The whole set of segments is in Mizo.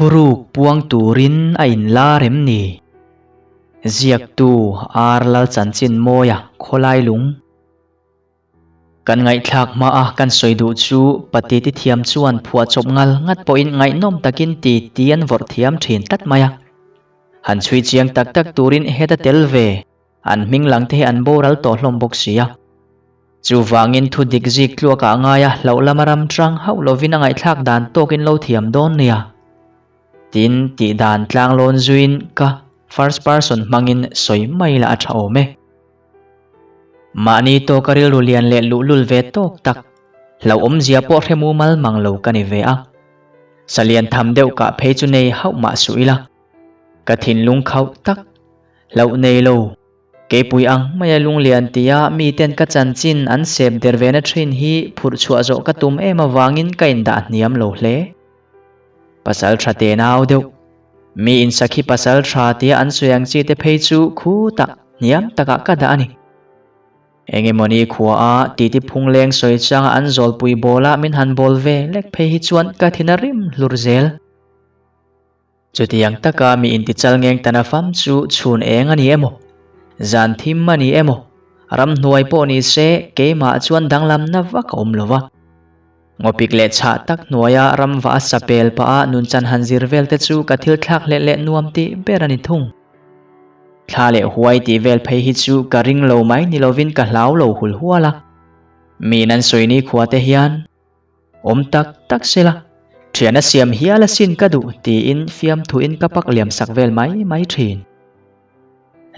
Thuruk puang turin a inlar em ni? Ziaktu Ar Lalchanchinmawia khawlai lung. Kan ngaihthlak hmaa kan sawi duh chu pati ti thiam chuan phuahchawp ngal ngat pawhin ngaihnawm takin ti ti an vawrh thiam thin tlat mai a. Han chhui chiang tak tak turin heta tel ve an hming lang te hi an boral tawh hlawm bawk si a. Chuvangin thu dik zik tluakah ngaia hlauh lama ram ṭang hauh lovin a ngaihthlak dan tawkin lo thiam dawn nia. Tin, tih dan tlanglawn zuiin ka first person hmangin sawi mai la a ṭha awm e. Mahni tawka rilru lian leh luhlul ve tawk tak, hlauhawmzia pawh hre mumal mang lo ka ni ve a. Salian tham deuh kah phei chu nei hauh mah suh ila. Ka thinlung khauh tak, hlauh nei lo, keipui ang maia lunglian tia miten ka chanchin an sep der ve na thin hi phurh chhuah zawh ka tum em avangin ka indah hniam lo hle. Pasal tha te nau deuh. Mi insakhi pasal tha tia an sawi ang chi te phei chu khutah hniam takah ka dah a ni. Engemawni khua a titi phungleng sawi changa an zawlpui bawla min han bawl ve lek phei hi chuan ka thin a rim hlur zel. Chutiang taka mi intichal ngeng tana fam chu chhun eng a ni emaw, zan thim a ni emaw, ramhnuai pawh ni se keimah chuan danglamna vak a awm lo va. Ngawpik leh chhah tak hnuaia ramva a sapel pah a nunchan han zir vel te chu ka thil thlak hleh leh nuam tih ber a ni thung. Thla leh huai tih vel phei hi chu ka ring lo mai ni lovin ka hlau lo hul hual a. Miin an sawi ni khua te hian awm tak tak sela, thian a siam hial asin ka duh tiin fiamthuin ka pak liam sak vel mai mai thin.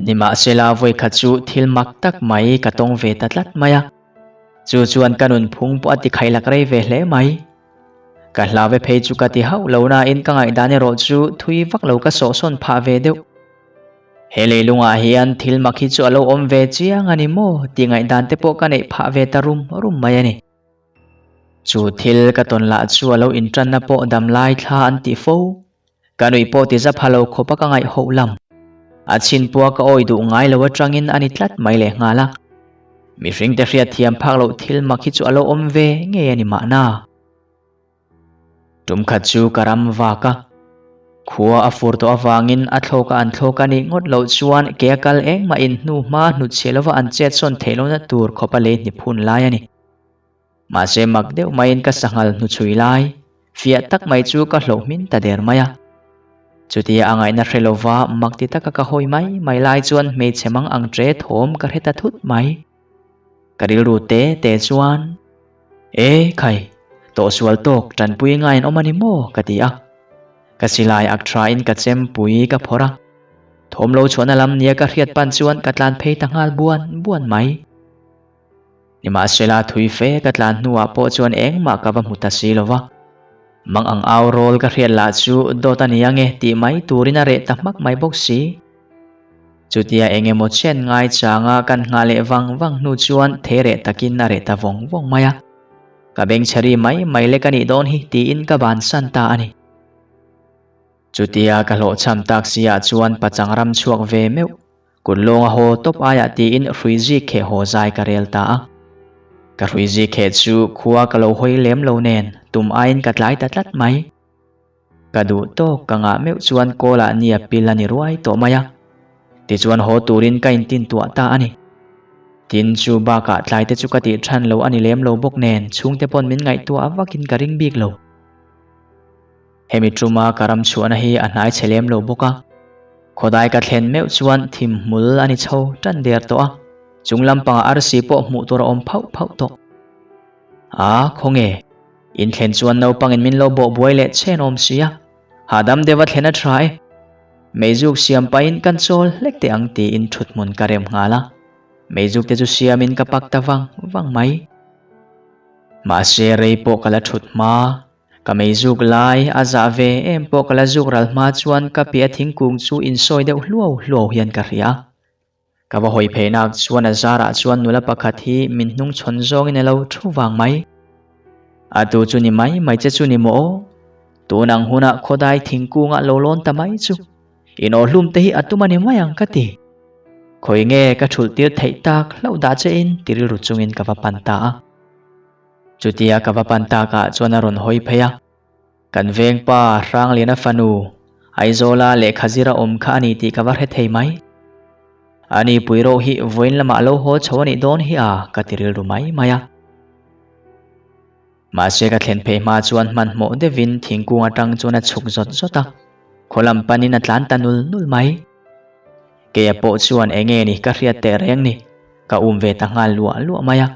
Nimahsela vawikhat chu thil mak tak mai ka tawng ve ta tlat mai a. Chu chuan ka nunphung pawh a ti khailak rei ve hle mai. Ka hlau ve phei chu ka ti hauh lo nain ka ngaihdan erawh chu thui vak lo ka sawhsawn phah ve deuh. He leilungah hian thil mak hi chu a lo awm ve chiang a ni maw tih ngaihdan te pawh ka neih phah ve ta rum rum mai a ni. Chu thil ka tawn lah chu a lo intanna pawh damlai thla an ti fo. Ka nuih pawh ti zap ha lo khawp a ka ngaih hoh lam. A chhin pawh a ka awi duh ngai lo atangin a ni tlat mai leh nghal a. Mihring te hriat thiam phak loh thil mak hi chu a lo awm ve ngei a ni mahna. Tum khat chu ka ram vak a. Khua a fur tawh avangin a thlawk a an thlawk a nih ngawt loh chuan ke a kal engmah in hnu hma hnutchhiah lova an chet sawn theih lohna tur khawp a lei hni phun lai a ni. Mahse mak deuh maiin ka sanghal hnuchhui lai, fiah tak mai chu ka hlauh hmin ta der mai a. Chutia a ngaihna hre lova mak ti taka ka hawi mai mai lai chuan hmeichhe mang ang tre thawm ka hre ta thut mai. Ka rilru te te chuan, E khai, tawhsual tawk tanpui ngaiin awm a ni maw? ka ti a. Ka silai ak thain ka chempui ka phawrh a. Thawm lo chhuahna lam nia ka hriat pan chuan ka tlan phei ta nghal buan buan mai. Nimahsela thui fe ka tlan hnuah pawh chuan engmah ka va hmu ta si lo va. Mang ang au rawl ka hriat lah chu dawt a ni ange tih mai turin a reh ta hmak mai bawk si. Chutia eng emaw chen ngai changa kan nghah leh vang vang hnu chuan thei reh takin a reh ta vawng vawng mai a. Ka bengchheri mai mai lek a nih dawn hi tiin ka bansan ta a ni. Chutia ka hlawhchham tak si ah chuan pachang ram chhuak ve meuh Kut lawng a haw tawp aiah tiin hrui zik kheh haw zai ka rel ta a. Ka hrui zik kheh chu khua ka lo hawi lem lo nen tum aiin ka tlai ta tlat mai. Ka duh tawk ka ngah meuh chuan kawl ah nia pil a ni ruai tawh mai a. Tichuan haw turin ka intin tuah ta a ni. Tin chu bakah tlai te chu ka tih than lo a ni lem lo bawk nen chhungte pawn min ngaihtuah vakin ka ring bik lo. Hemi tuma ka ram chhuahna hi a hnai chhe lem lo bawk a, khawdai ka thlen meuh chuan thim hmul a ni chho tan der tawh a, chung lampangah arsi pawh hmuh tur a awm phauh phauh tawh. A, khawnge? In thlen chuan naupangin min lo bawh buai leh chen awm si a, hahdam deuha thlen a tha e. Meizuk siam pahin kan chawl hlek teh ang tiin thuthmun ka rem nghal a, meizuk te chu siamin ka pak ta vang vang mai. Mahse rei pawh ka la thut hma. Ka mei zuk lai a zah ve em pawh ka la zuk ral hma chuan ka piah thingkung chu insawi deuh hluau hluau hian ka hria. Ka va hawi phei nak chuan a zarah chuan nula pakhat hi min hnung chhawn zawngin a lo thu vang mai. A tu chu ni mai mai che chu ni maw aw? Tun ang hunah khawdai thingkungah lo lawn ta mai chu. Inawh hlum te hi a tum a ni mai ang ka ti. Khawi nge ka thulh tir theih tak hlauh dah che in ti rilru chungin ka va pan ta a. Chutia ka va pan takah chuan a rawn hawi phei a. Kan vengpa Hrangliana fanu Aizawla lehkha zira awm kha a ni tih ka va hre thei mai. Ani pui rawh hi vawiin lamah lo haw chho a nih dawn hi a, ka ti rilru mai mai a. Mahse ka thlen phei hma chuan hmanhmawh deuhin thingkung atang chuan a chhuk zawt zawt a, khaw lam panin a tlan ta nul nul mai. Keia pawh chuan enge ni ka hriat teh reng ni, ka um ve ta nghal luah luah mai a.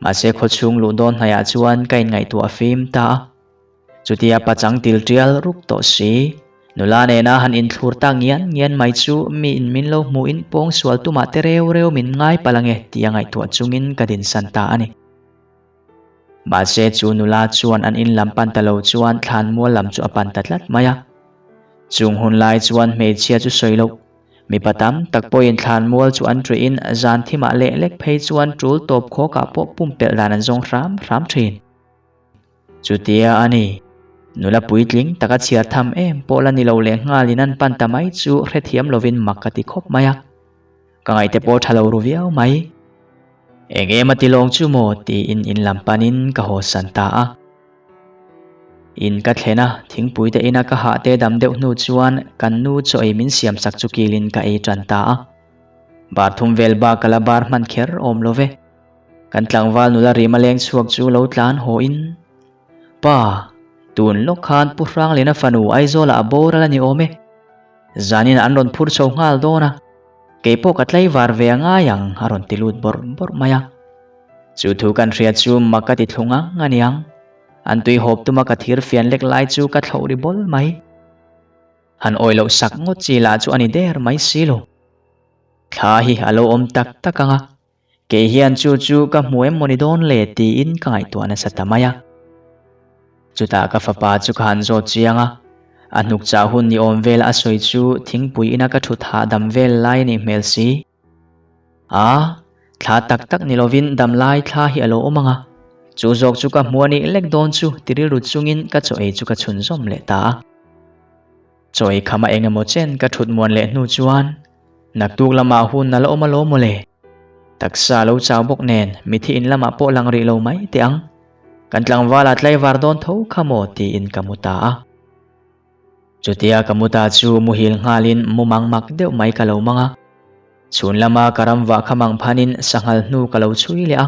Mahse khawchhung luh dawn hnaiah chuan ka inngaihtuah fim ta a. Chutia pachang til tial rup tawh si, nula nena han inthlur tak ngian ngian mai chu mi in min lo hmuhin pawng sual tumah te reu reu min ngai palh ange tih a ngaihtuah chungin ka dinsan ta a ni. Mahse chu nula chuan an in lam pan ta lo chuan thlan mual lam chu a pan ta tlat mai a. Chung hun lai chuan hmeichhia chu sawi loh, mipa tam tak pawhin thlan mual chu an ṭuihin zan thimah leh lek phei chuan ṭul tawp khawkah pawh pumpelh dan an zawng hram hram ṭhin. Chutia a ni. Nula puitling taka chhiar tham em pawh la ni lo leh nghalin an pan ta mai chu hrethiam lovin mak ka ti khawp mai a. Ka ngaihte pawh tha lo ru viau mai. Eng em a ti lawng chu maw tiin in lam panin ka haw san ta a. In ka thlen a, thingpui te ina ka hah te dam deuh hnu chuan kan nu chaw ei min siam sak chu kilin ka ei tan ta a. Bar thum vel bak ka la bar hman kher awm lo ve. Kan tlangval nula rima leng chhuak chu lo tlan haw in, Pa, tun lawk khan Pu Hrangliana fanu Aizawlah a boral a ni awm e. Zanin an rawn phur chho nghal dawn a, kei pawh ka tlaivar ve a ngai ang a rawn ti lut bawrh bawrh mai a. Chu thu kan hria chu mak ka ti thlung ang a niang. An tui hawp tuma ka thir fian lek lai chu ka thlauh ri bawl mai. Han awih loh sak ngawt chi lah chu a ni der mai si lo. Thla hi a lo awm tak tak ang a, Kei hian chu chu ka hmu em mawni dawn le tiin ka ngaihtuah nasa ta mai a. Chutah ka fapa chu ka han zawt chiang a, a hnuk chah hun ni awm vel a sawi chu thingpui ina ka thut hahdam vel lai a nih hmel si. A, thla tak tak ni lovin dam lai thla hi a lo awm ang a, chu zawk chu ka hmu a nih lek dawn chu ti rilru chungin ka chaw ei chu ka chhunzawm leh ta a. Chaw ei khama eng emaw chen ka thut muan leh hnu chuan Naktuk lamah hun a la awm alawm mawle. Taksa lo chau bawk nen mithi in lamah pawh lang rih lo mai teh ang. Kan tlangval a tlaivar dawn tho kha maw tiin ka mu ta a. Chutia ka mu ta chu muhil nghalin mumang mak deuh mai ka lo mang a. Chhun lama ka ram vah kha mang phanin sanghal hnu ka lo chhui leh a.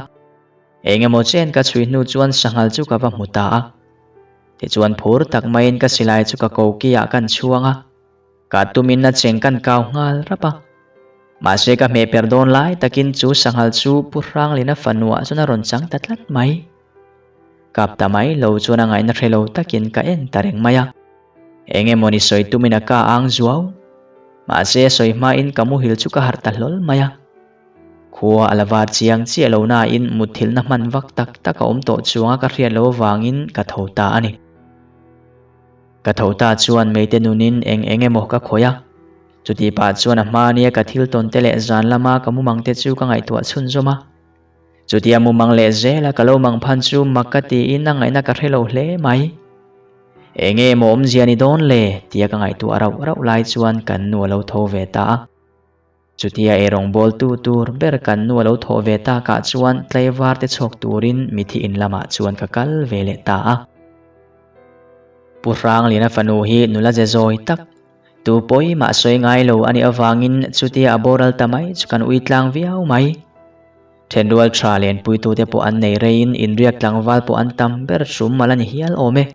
Eng emaw chen ka chhui hnu chuan sanghal chu ka va hmu ta a. Tichuan phur tak maiin ka silai chu ka koki ah kan chhuang a. Ka tumin a cheng kan kau nghal rap a. Mahse ka hmeh per dawn lai takin chu sanghal chu Pu Hranglina fanuah chuan a rawn chang ta tlat mai. Kap ta mai lo chuan a ngaihna hre lo takin ka en ta reng mai a. Eng emaw ni sawi tumin a ka ang zuau. Mahse a sawi hmain ka muhil chu ka harh ta hlawl mai a. Khua a la var chiang chiah lo nain mutthilhna hman vak tak tak a awm tawh chuanga ka hriat loh avangin ka tho ta a ni. Ka tho ta chuan meite nunin eng eng emaw ka khawih a, chutih pah chuan a hma nia ka thil tawn te leh zan lama ka mumang te chu ka ngaihtuah chhunzawm a. Chutia mumang leh zela ka lo mang phan chu mak ka tiin a ngaihna ka hre lo hle mai. Eng nge maw awmzia ni dawn le tia ka ngaihtuah rauh rauh lai chuan kan nu a lo tho ve ta a. Chutia eirawngbawl tu tur ber kan nu a lo thawh ve takah chuan tlaivar te chhawk turin mithi in lamah chuan ka kal ve leh ta a. Pu Hrangliana fanu hi nula ze zawi tak, tu pawi mah sawi ngai lo a nih avangin chutia a boral ta mai chu kan ui tlang viau mai. Thenrual tha lenpuitute pawh an nei reiin inriak tlangval pawh an tam ber hrum mal a ni hial awm e.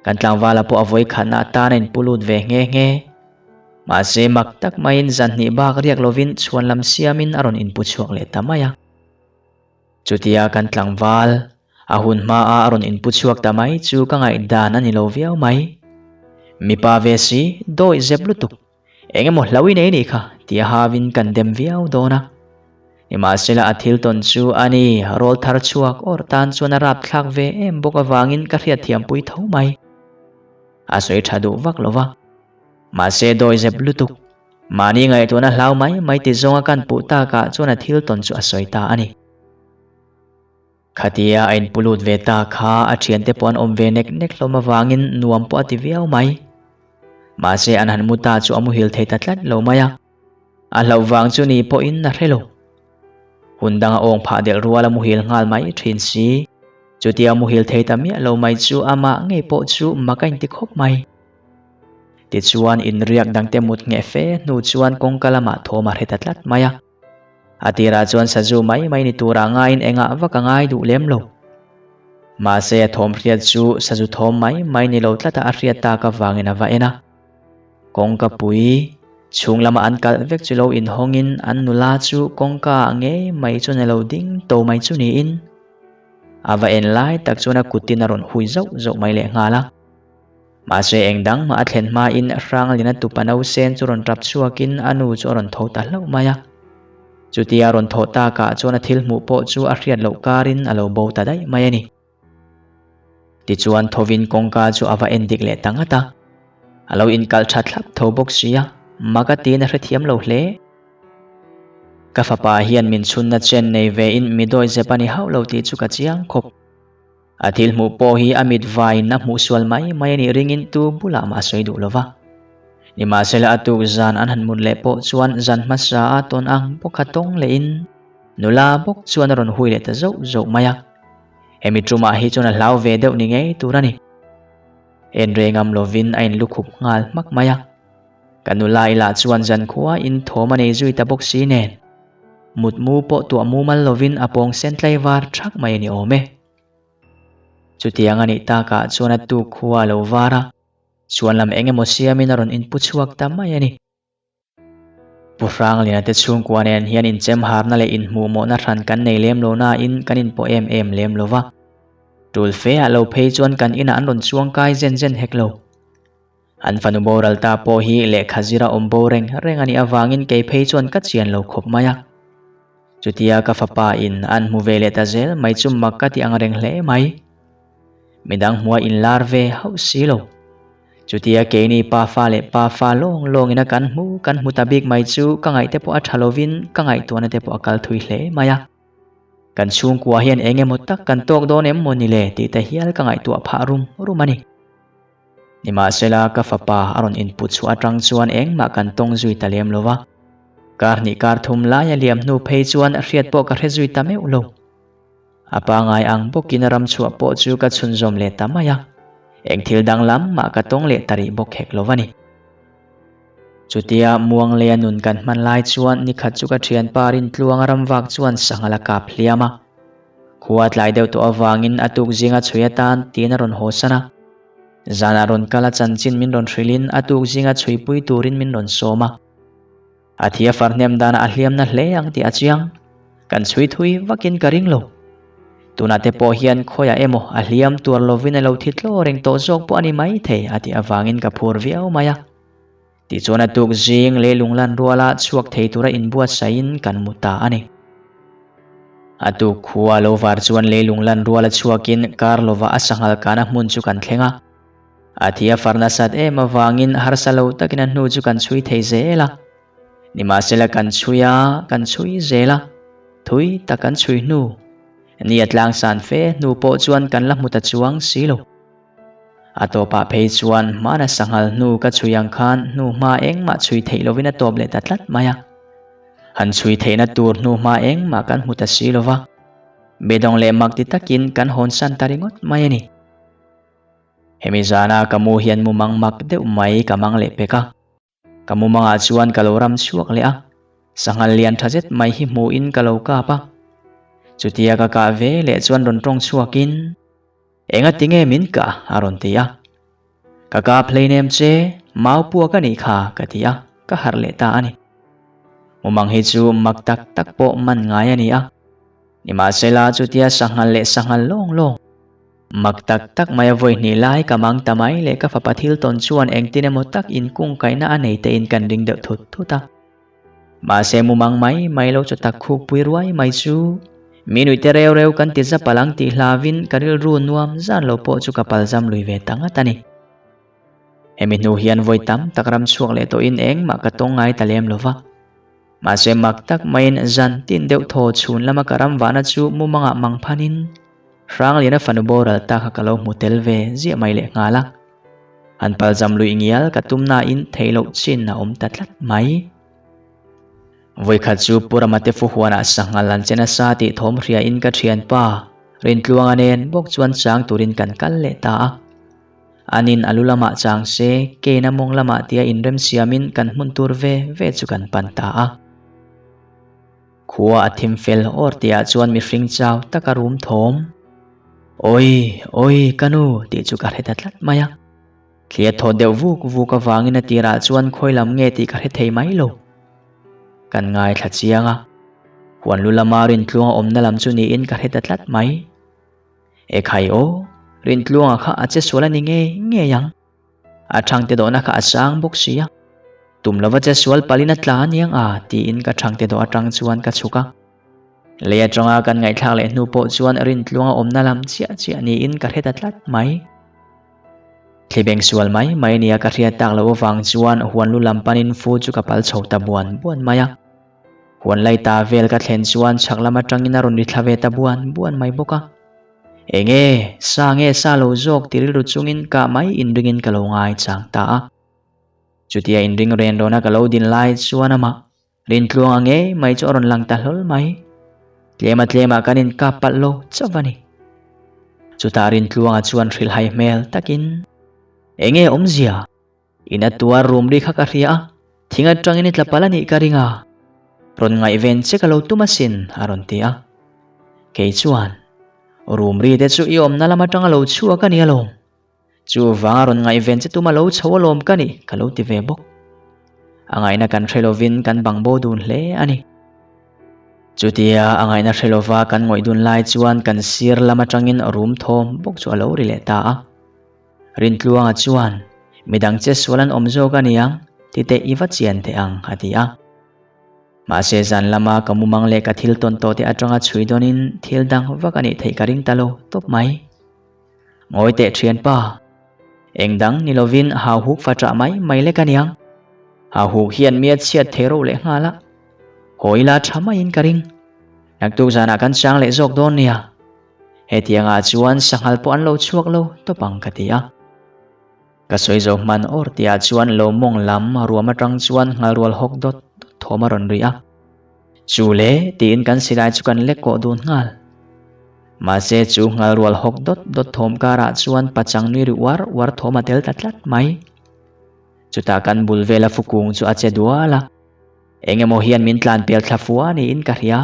Kan tlangvala pawh a vawi khatna atan a inpu lut ve nghe nghe. Mahse mak tak maiin zanhnih bak riak lovin chhuan lam siamin a rawn inpu chhuak leh ta mai a. Chutia kan tlangval, a hun hmaa a rawn inpu chhuak ta mai chu ka ngaihdan a ni lo viau mai. Mipa ve si, dawih zep lutuk. Eng emaw hlo i nei nih kha tia havin kan dem viau dawn a. Nimahsela a thil tawn chu a ni, rawl thar chhuak awr tan chuan a rapthlak ve em bawk avangin ka hriatthiampui tho mai. A sawi tha duh vak lo va. Mahse dawi zep lutuk, mahni ngaihtuahna hlau mai mai ti zawnga kan puh takah chuan a thil tawn chu a sawi ta a ni. Khatia a inpu lut ve ta kha a thiante pawh an awm ve nek nek hlawm avangin nuam pawh a ti viau mai. Mahse an han mu ta chu a muhil thei ta tlat lo mai a. A hlauh vang chu ni pawhin a hre lo. Hun danga awng phah delh rual a muhil nghal mai thin si. Chutia muhil thei ta miah lo mai chu amah ngei pawh chu mak a inti khawp mai. Tichuan inriak dangte mut ngheh fe hnu chuan kawngka lamah thawm a hre ta tlat mai a. A tirah chuan sazu mai mai ni turah ngaiin engah vak a ngai duh lem lo. Mahse a thawm hriat chu sazu thawm mai mai ni lo tlata a hriat tak avangin a va en a. Kawngka pui chhung lama an kalh vek chu lo inhawngin an nula chu kawngka ah ngei mai chuan a lo ding to mai chu niin a va en lai tak chuan a kutin a rawn hui zauh zauh mai lehnghal a. Mahse eng dang mah a thlen hmain Hranglina tupa nausen chu rawn tap chhuakin a nu chu a rawn tho ta hlauh mai a. Chutia a rawn thawh takah chuan a thil hmuh pawh chu a hriat loh karin a lo bo ta daih mai a ni. Tichuan thovin kawngka chu a va en dik leh ta ngat a. A lo inkalh tha thlap tho bawk si a, mak a tiin a hrethiam lo hle. Ka fapa hian min chhunna chen nei vein mi dawi zep a ni hauh lo tih chu ka chiang khawp. A thil hmuh pawh hi a mit vaiin a hmuh sual mai mai a nih ringin tu bulah mah a sawi duh lo va. Nimahsela a tuk zan an han mut leh pawh chuan zan hmasa a tawn ang bawk a tawng lehin nula bawk chuan a rawn hui leh ta zauh zauh mai a. Hemi tumah hi chuan a hlau ve deuh ni ngei tur a ni. En reng am lovin a inlukhup nghal hmak mai a. Ka nula i lah chuan zankhua in thawm a nei zui ta bawk si nen. Mutmu pawh tuah mumal lovin a pawng sen tlaivar thak mai a ni awm e. Chutiang a nih takah chuan a tuk khua a lo var a, chhuan lam eng emaw siamin a rawn inpu chhuak ta mai a ni. Pu Hrangliana te chhungkua nen hian inchem harna leh inhmuhmawhna hran kan nei lem lo nain kan inpawh em em lem lo va. Tul fe ah lo phei chuan kan inah an rawn chuang kai zen zen hek lo. An fanu boral ta pawh hi lehkha zira awm bo reng reng a nih avangin kei phei chuan ka chian lo khawp mai a. Chutia ka fapa in an hmu ve leh ta zel mai chu mak ka ti ang reng hle mai. Midang hmua inlar ve hauh si lo. Chutia keini pa fa leh pa fa lawng lawngin a kan hmu kan hmu ta bik mai chu ka ngaih te pawh a tha lovin ka ngaihtuahna te pawh a kal thui hle mai a. Kan chhungkua hian eng emaw tak kan tawk dawn em maw ni le tih te hial ka ngaihtuah phah rum rum a ni. Nimahsela ka fapa a rawn input chhuah atang chuan engmah kan tawng zui ta lem lo va. Kar hnih kar thum laia liam hnu phei chuan hriat pawh ka hre zui ta meuh lo. A pangai ang bawkin a ram chhuah pawh chu ka chhunzawm leh ta mai a. Eng thil danglam mah ka tawng leh ta rih bawk hek lo a ni. Chutia Muangleia nun kan hman lai chuan nikhat chu ka thianpa Rintluanga ramvak chuan sanghal a kap hliam a. Khua tlai deuh tawh avangin a tuk zinga chhui atan tiin a rawn haw san a. Zanah rawn kal a chanchin min rawn hrilhin a tuk zinga chhuipui turin min rawn sawm a. A thi a far hnem danah a hliamna hle ang tih a chiang. Kan chhui thui vakin ka ring lo. Tunah te pawh hian khawiah emaw a hliam tuar lovin a lo thi tlaw reng tawh zawk pawh a ni maithei a tih avangin ka phur viau mai a. Tichuan a tuk zing leilung lan ruala chhuak thei tura inbuatsaihin kan mu ta a ni. A tuk khua lo var chuan leilung lan ruala chhuakin kar lova a sanghal kana hmun chu kan thleng a. A thi a far nasat em avangin harsa lo takin a hnu chu kan chhui thei zel a. Nimahsela kan chhui a, kan chhui zel a, thui tak kan chhui hnu. Ni a tlangsan fe hnu pawh chuan kan la hmu ta chuang si lo. A tawpah phei chuan hmana sanghal hnu ka chhui ang khan hnu hma engmah chhui theih lovin a tawp leh ta tlat mai a. Han chhui theihna tur hnu hma engmah kan hmu ta si lo va. Bedawng leh mak ti takin kan hawnsan ta ringawt mai a ni. Hemi zana ka mu hian mumang mak deuh mai ka mang leh pek a. Ka mumangah chuan ka lo ram chhuak leh a, sanghal lian tha zet mai hi hmuhin ka lo kap a. Chutia ka kah ve leh chuan rawn tawng chhuakin, Enga tinge min kah? a rawn ti a. Ka kap hleinem che, mau puak a nih kha, ka ti a, ka harh leh ta a ni. Mumang hi chu mak tak tak pawh man ngai a ni a. Nimahsela chutia sanghal leh sanghal lawng lawng. Mak tak tak mai a vawi hnih lai ka mang ta mai leh ka fapa thil tawn chuan engtin emaw tak inkungkaihna a nei te in kan ring deuh thut thut a. Mahse mumang mai mai lo chu tak khuk pui ruai mai chu mi nuih te reu reu kan ti za palh ang tih hlavin ka rilru nuam zan lo pawh chu ka palzam lui ve ta ngat a ni. Hemi hnu hian vawi tam tak ram chhuak leh tawhin engmah ka tawng ngai ta lem lo va. Mahse mak tak maiin zan tin deuh thaw chhun lama ka ram vahna chu mumangah mang phanin Hrangliana fanu boral ta kha ka lo hmu tel ve ziah mai leh nghal a. Han palzam luih ngial ka tum nain theih loh chin a awm ta tlat mai. Vawikhat chu Pu Ramate Fuhuanah sanghal an che nasa tih thawm hriain ka thianpa Rintluanga nen bawk chuan chang turin kan kal leh ta a. Anin a lu lamah chang se, kein a mawng lamah tia inremsiamin kan hmun tur ve ve chu kan pan ta a. Khua a thim fel awr tihah chuan mihring chau taka rum thawm, Awi, awi, ka nu tih chu ka hre ta tlat mai a. Thli a thaw deuh vuk vuk avangin a tirah chuan khawi lam nge tih ka hre thei mai lo. Kan ngaithla chiang a, huan lu lama Rintluanga awmna lam chu niin ka hre ta tlat mai. Ekhai aw, Rintluanga kha a che sual a ni ngei ngei ang. A thangte dawhna kha a sang bawk si a, tum lova che sual palin a tla aniang a tiin ka thangte dawh atang chuan ka chhuk a. Lei atanga kan ngaihthlak leh hnu pawh chuan Rintluanga awmna lam chiah chiah niin ka hre ta tlat mai. Thlibeng sual mai mai nia ka hriat tak loh avang chuan huan lu lam panin fu chu ka pal chho ta buan buan mai a. Huan lai ta vel ka thlen chuan chhak lam atangin a rawn ri thla ve ta buan buan mai bawk a. Enge, sa nge sa lo zawk ti rilru chungin kah mai inringin ka lo ngai chang ta a. Chutia inring ren rawna ka lo din lai chuan amah Rintluanga ngei mai chu a rawn lang ta hlawl mai. Tlema tlemah kan inkap palh lo chauh a ni. Chutah Rintluanga chuan hrilhhai hmel takin, Enge awmzia? In a tuar rum ri kha ka hria a, thing atangin i tla palh a nih ka ring a, rawn ngaihven che ka lo tum asin, a rawn ti a. Kei chuan, Rum ri te chu i awmna lam atanga lo chhuak a ni alawm. Chuvanga rawn ngaihven che tum a lo chho alawm ka nih, ka lo ti ve bawk. A ngaihna kan hre lovin kan bang bo dun hle a ni. Chutia a ngaihna hre lova kan ngawih dun lai chuan kan sir lam atangin rum thawm bawk chu a lo ri leh ta a. Rintluanga chuan, Midang che sual an awm zawk a niang, titeh i va chian teh ang, a ti a. Mahse zan lama ka mumang leh ka thil tawn tawh te atanga chhui dawnin thil dang vak a nih theih ka ring ta lo tawp mai. Ngawi teh thianpa, eng dang ni lovin hauhuk fa ṭah mai mai lek a niang. Hauhuk hian mi a chhiat thei ro leh nghal a, haw ila ṭha maiin ka ring. Naktuk zanah kan chang leh zawk dawn nia. Hetiangah chuan sanghal pawh an lo chhuak lo tawp ang ka ti a. Ka sawi zo hman awr tihah chuan lo mawng lam ruam atang chuan nghalrual hawk dawt dawt thawm a rawn ri a. Chu le tiin kan silai chu kan lek kawh dun nghal. Mahse chu nghalrual hawk dawt dawt thawm karah chuan pachang nui ri uar uar thawm a tel ta tlat mai. Chutah kan bul vela fukung chu a che dual a. Eng emaw hian min tlan pial thla fua niin ka hria.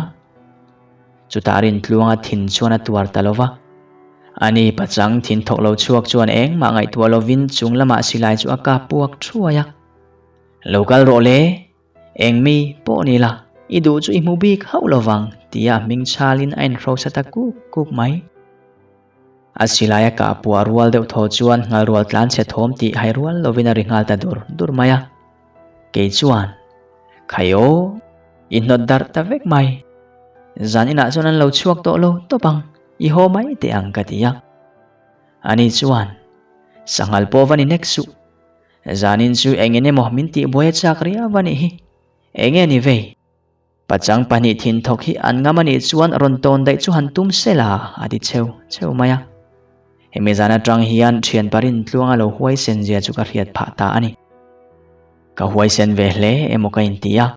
Chutah Rintluanga thin chuan a tuar ta lo va. Ani pachang thin thawk lo chhuak chuan engmah ngaihtuah lovin chung lamah silai chu a kap puak thuai a. Lo kal rawh le, eng mi pawh ni la, i duh chu i hmu bik hauh lo vang, tia a hming chhalin a inhrosa ta kuk kuk mai. A silai a kah puah rual deuh thaw chuan nghalrual tlanchhe thawm tih hai rual lovin a ri nghal ta dur dur mai a. Kei chuan, Khai aw, i hnawt darh ta vek mai. Zan inah chuan an lo chhuak tawh lo tawp ang, i haw mai teh ang ka ti a. Ani chuan, Sanghal pawh va ni nek suh. Zanin chu engin emaw min tihbuai a chak riau a nih hi. Enge ni vei? Pachang pahnih thin thawk hi an ngam a nih chuan rawn tawn daih chu han tum se la, a ti cheu cheu mai a. Hemi zan atang hian thian parin tluanga lo huaisen zia chu ka hriat phah ta a ni. Ka huaisen ve hle emaw ka inti a.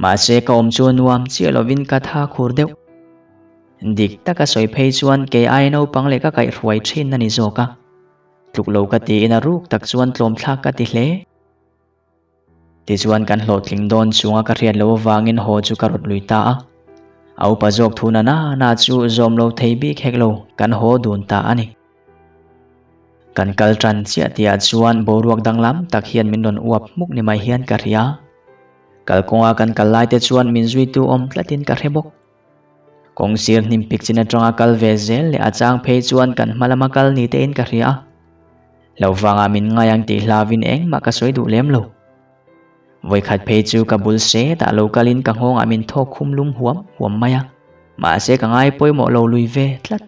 Mahse ka awm chu nuam chiah lovin ka tha khur deuh. Dik taka sawi phei chuan kei ai naupang leh ka kaihhruai thin a ni zawk a. Tluk lo ka tiin a ruk tak chuan tlawmthlak ka ti hle. Tichuan kan hlawhtling dawn chunga ka hriat loh avangin haw chu ka rawt lui ta a. A upa zawk thu na na na chu zawm lo thei bik hek lo, kan haw dun ta a ni. Kan kal tan chiah tihah chuan boruak danglam tak hian min rawn uap hmuk ni mai hian ka hria. Kalkawnga kan kal lai te chuan min zuitu awm tlatin ka hre bawk. Kawng sir hnim pik chin atanga kal ve zel leh a chang phei chuan kan hma lama kal ni tein ka hria a. Lo vangah min ngai ang tih hlavin engmah ka sawi duh lem lo. Vawikhat phei chu ka bul setah lo kalin ka nghawngah min thawk khum lum huam huam mai a, mahse ka ngai pawimawh lo lui ve tlat.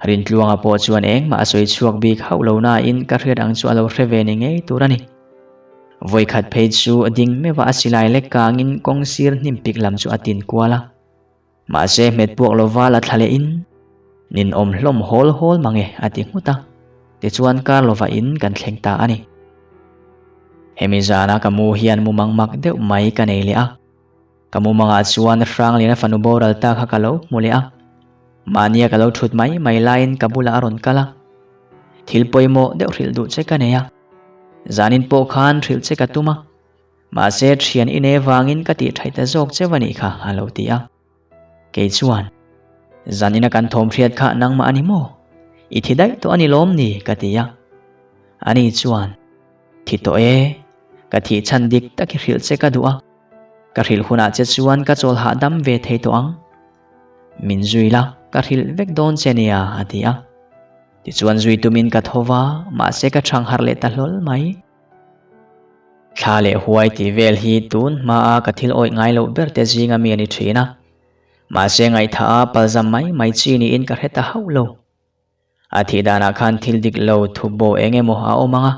Rintluanga pawh chuan engmah a sawi chhuak bik hauh lo nain ka hriat ang chu a lo hre ve ni ngei tur a ni. Vawikhat phei chu a ding meuh a, a silai lek kangin kawng sir hnim pik lam chu a tin kual a. Mahse hmet puak lova la thla lehin, Ninawm hlawm hawl hawl mange a ti nghut a. Tichuan kar lova in kan thleng ta a ni. Hemi zana ka mu hian mumang mak deuh mai ka nei leh a. Ka mumangah chuan Hrangliana fanu boral ta kha ka lo hmu leh a. Mahnia ka lo thut mai mai laiin ka bulah a rawn kal a, Thil pawimawh deuh hrilh duh che ka nei a, zanin pawh khan hrilh che ka tum a, mahse thian i nei vangin ka tih thaih ta zawk cheu a nih kha a lo ti a. Kei chuan, Zanina kan thawm hriat kha nangmah a ni maw? I thi daih tawh a ni lawm ni? ka ti a. Ani chuan, Thi tawh e, ka thih chhan dik tak i hrilh che ka duh a, ka hrilh hunah che chuan ka chawl hahdam ve thei tawh ang. Min zui la, ka hrilh vek dawn che nia, a ti a. Tichuan zui tumin ka tho va, mahse ka chhang harh leh ta hlawl mai. Thla leh huai tih vel hi tun hmaa ka thil awih ngai loh ber te zinga mi a ni thin a. Mahse ngaihthah a palzam mai mai chi niin ka hre ta hauh lo. A thih danah khan thil dik lo thup bo eng emaw a awm ang a.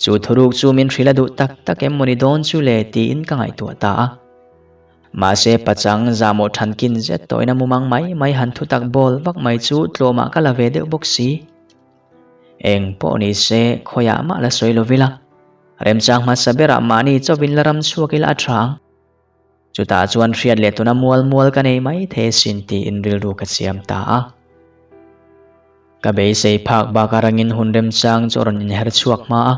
Chu thuruk chu min hrilh a duh tak tak em mawni dawn chu le tiin ka ngaihtuah ta a. Mahse pachang zahmawh thankin zet tawhin a mumang mai mai han thutak bawl vak mai chu tlawmah ka la ve deuh bawk si. Eng pawh ni se khawiah mah la sawi lo vila. Remchang hmasa berah mahni chauhin la ram chhuak ila a tha ang. Chutah chuan hriat leh tuna mual mual ka nei mai thei asin tiin rilru ka siam ta a. Ka beisei phak bak a rangin hun remchang chu a rawn inher chhuak hma a.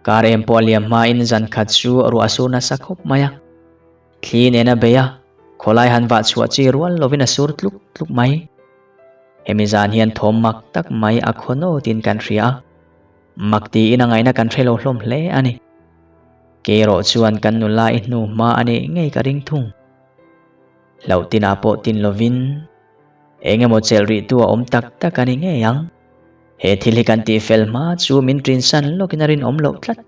Kar em pawh a liam hmain zan khat chu ruah a sur nasa khawp mai a. Thli nen a bei a, khawlai han vah chhuah chi rual lovin a sur tluk tluk mai. Hemi zan hian thawm mak tak mai a khaw nawtin kan hria a. Mak tiin a ngaihna kan hre lo hlawm hle a ni. Kei erawh chuan kan nula i hnu hma a nih ngei ka ring thung. Hlauh tinah pawh tin lovin eng emaw chelh rih tu a awm tak tak a ni ngei ang. He thil hi kan tih fel hma chu min ṭinsan lawkin a rinawm loh tlat.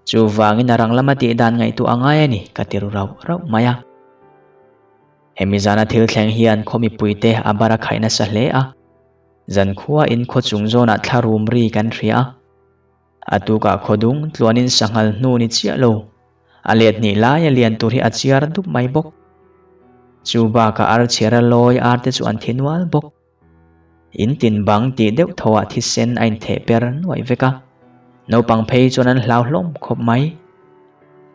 Chuvangin a rang lama tih dan ngaihtuah a ngai a ni ka ti ru rauh rauh mai a. Hemi zana thil thleng hian khaw mipuite a bar a khaih nasa hle a. Zankhua in khaw chung zawnah thla rum ri kan hria a. A tukah khaw dung tluanin sanghal hnu ni chiah lo. A let hnih laia lian tur hi a chiar dup mai bawk. Chu bakah ar chhiara lawi ar te chu an thi nual bawk. In tin bang tih deuh thoah thisen a intheh per nuaih vek a. Naupang phei chuan an hlau hlawm khawp mai.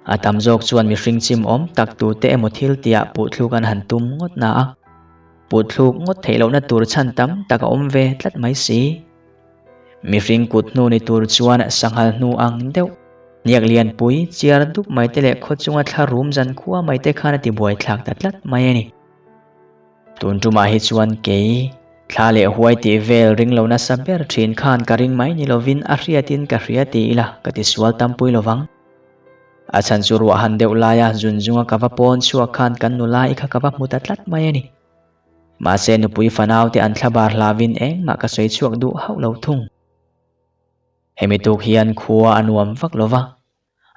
A tam zawk chuan mihring chim awm tak tute emaw thil tiah puhthluk an han tum ngawt na a. Puhthluk ngawt theih lohna tur chhan tam tak a awm ve tlat mai si. Mihring kut hnu ni tur chuan sanghal hnu ang deuh, hniak lianpui, chiar dup mai te leh khaw chunga thla rum zan khua mai te khan a ti buai thlak ta tlat mai a ni. Tun tumah hi chuan kei, thla leh huai tih vel ring lo nasa ber thin khan ka ring mai ni lovin a hriatin ka hria ti ila ka ti sual tampui lovang. A chhan chu ruah han deuh laia zun zunga ka va pawn chhuak khan kan nula i kha ka va hmu ta tlat mai a ni. Mahse nupui fanau te an thlabar hlavin engmah ka sawi chhuak duh hauh lo thung. Hemi tuk hian khua a nuam vak lo va,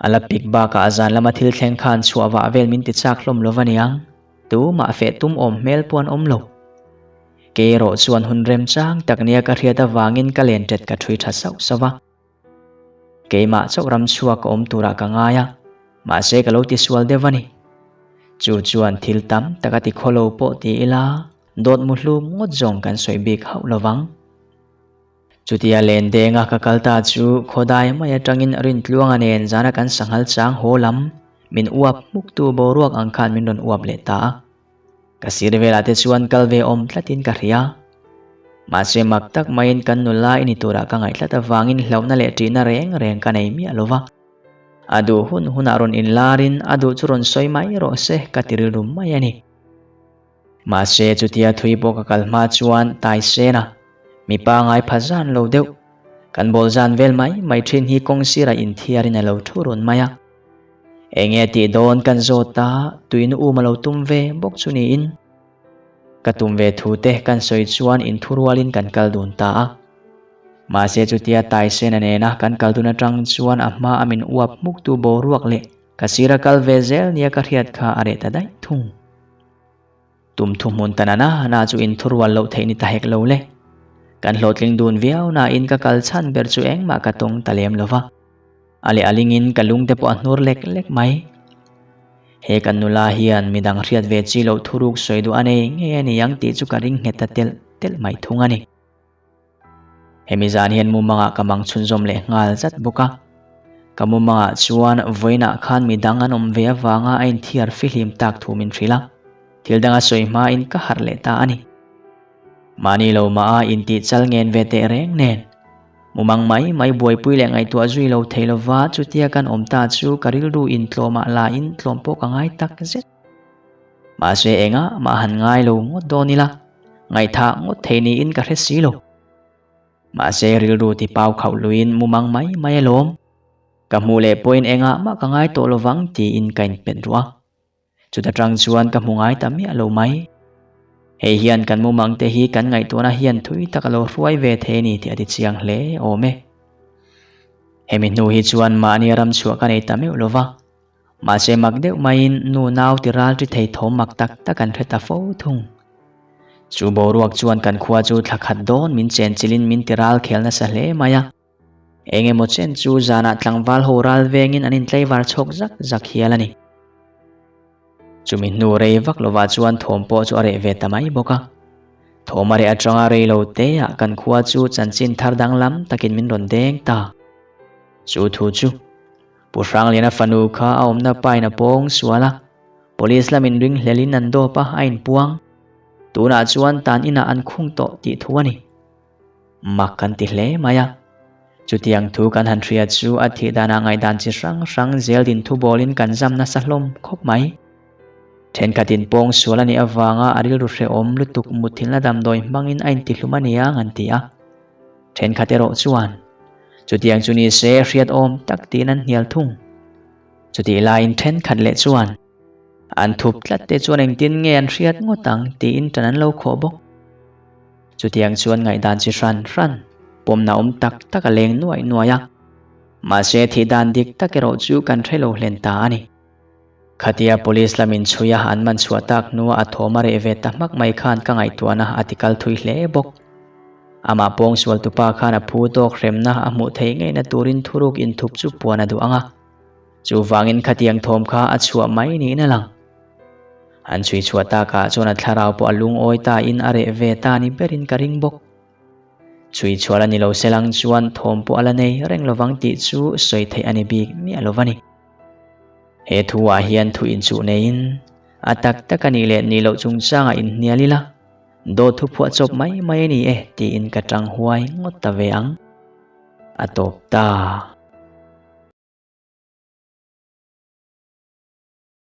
a la pik bakah zan lama thil thleng khan chhuah vah vel min ti chak hlawm lo va niang, tumah feh tum awm hmel pawh an awm lo. Kei erawh chuan hun remchang tak nia ka hriat avangin ka len ṭet ka ṭhui ṭha sauh sauh va. Keimah chauh ram chhuak ka awm turah ka ngai a, mahse ka lo tisual deuh a ni. Chu chuan thil tam tak a ti khaw lo pawh ti ila, dawt mu hlum ngawt zawng kan sawi bik hauh lo vang. Chutia len denga ka kal ta chu khawdai mai atangin Rintluanga nen zana kan sanghal chang haw lam min uap hmuktu boruak ang khan min rawn uap leh ta a. Ka sir velah te chuan kal ve awm tlatin ka hria. Mahse mak tak maiin kan nula i ni turah ka ngaih tlat avangin hlauhna leh ṭihna reng reng ka nei miah lo va. A duh hun hunah rawn inlarin a duh chu rawn sawi mai rawh se ka ti rilru mai a ni. Mahse chutia thui pawh ka kal hma chuan Taisena, mipa ngai pha zan lo deuh, kan bawl zan vel mai mai ṭhin hi kawng sirah inthiarin a lo thu run mai a. Enge tih dawn kan zawt a, tuin um a lo tum ve bawk chu niin. Ka tum ve thu te kan sawi chuan inthurualin kan kal dun ta a. Mahse chutia Taisena nena kan kal dun atang chuan a hma a min uap hmuktu boruak leh ka sira kal ve zel nia ka hriat kha a reh ta daih thung. Tum thuhmun ta nana na chu inthurual loh theih ni ta hek lo le. Kan hlawhtling dun viau nain ka kal chhan ber chu engmah ka tawng ta lem lova. A leh a lingin ka lungte pawh a hnur lek lek mai. He kan nula hian midang hriat ve chi loh thuruk sawi duh a nei ngei a ni ang tih chu ka ring nghet ta telh telh mai thung a ni. Hemi zan hian mumangah ka mang chhunzawm leh nghal zat bawk a. Ka mumangah chuan vawiinah khan midang an awm ve avanga a inthiar fihlim tak thu min hrilh a. Thil danga sawi hmain ka harh leh ta a ni. Mahni lo mah a intih chal ngen ve teh reng nen. Mumang mai mai buaipui leh ngaihtuah zui lo thei lova chutia kan awm ta chu ka rilru in tlawmah la in tlawm pawh ka ngai tak zet. Mahse engah mah han ngai lo ngawt dawn ila, ngaihthah ngawt thei niin ka hre si lo. Mahse rilru ti pau khauh luiin mumang mai mai alawm. Ka hmuh leh pawhin engah mah ka ngai tawh lovang tiin ka inpet ruah a. Chuta tang chuan ka hmu ngai ta miah lo mai. Hei hian kan mumang te hi kan ngaihtuahna hian thui tak a lo hruai ve thei a ni tih a ti chiang hle awm e. Hemi hnu hi chuan mahni ram chhuah ka nei ta meuh lo va. Mahse mak deuh maiin nu nau ti ral ṭi thei thawm mak tak tak an hre ta fo thung. Chu boruak chuan kan khua chu thla khat dawn min chenchilhin min ti ral khel nasa hle mai a. Eng emaw chen chu zanah tlangval ho ral vengin an intlaivar chhawk zak zak hial a ni. Chumi hnu rei vak lovah chuan thawm pawh chu a reh ve ta mai bawk a. Thawm a reh atanga rei lo teah kan khua chu chanchin thar danglam takin min rawn deng ta. Chu thu chu Pu Hrangliana fanu kha a awmna pain a pawng sual a, Police lamin ringhlelin an dawp a, a inpuang. Tunah chuan tan inah an khung tawh tih thu a ni. Mak kan ti hle mai a. Chutiang thu kan han hria chu a thih danah ngaihdan chi hrang hrang zel din thu bawlin kan zam nasa hlawm khawp mai. Thenkhatin pawng sual a nih avanga a rilru hrehawm lutuk mutthilna damdawi hmangin a intihlum a nia an ti a. Thenkhat erawh chuan chutiang chu ni se hriat awm tak tiin an hnial thung. Chutih laiin thenkhat leh chuan an thup tlat te chuan engtin nge an hriat ngawt ang tiin ṭan an lo khawh bawk. Chutiang chuan ngaihdan chi hran hran pawmna awm tak tak a leng nuaih nuaih a, mahse thih dan dik tak erawh chu kan hre lo hlen ta a ni. Khatia police lamin chhui a an man chhuah tak hnua a thawm a reh ve ta hmak mai khan ka ngaihtuahna a ti kal thui hle bawk. Amah pawngsual tupa khan a phu tawk hremna a hmuh theih ngeihna turin thuruk inthup chu puan a duh ang a, chuvangin khatiang thawm kha a chhuah mai niin a lang. An chhui chhuah takah chuan a thlarau pawh a lungawi ta in a reh ve ta ni berin ka ring bawk. Chhui chhuah la ni lo se lang chuan thawm pawh a la nei reng lovang tih chu sawi theih a ni bik miah lo va ni. He thu ah hian thu inchuh neiin a tak tak a nih leh nih loh chungchangah inhnial ila dawt thu phuah chawp mai mai a ni e tiin ka tang huai ngawt ta ve ang. A tawp ta.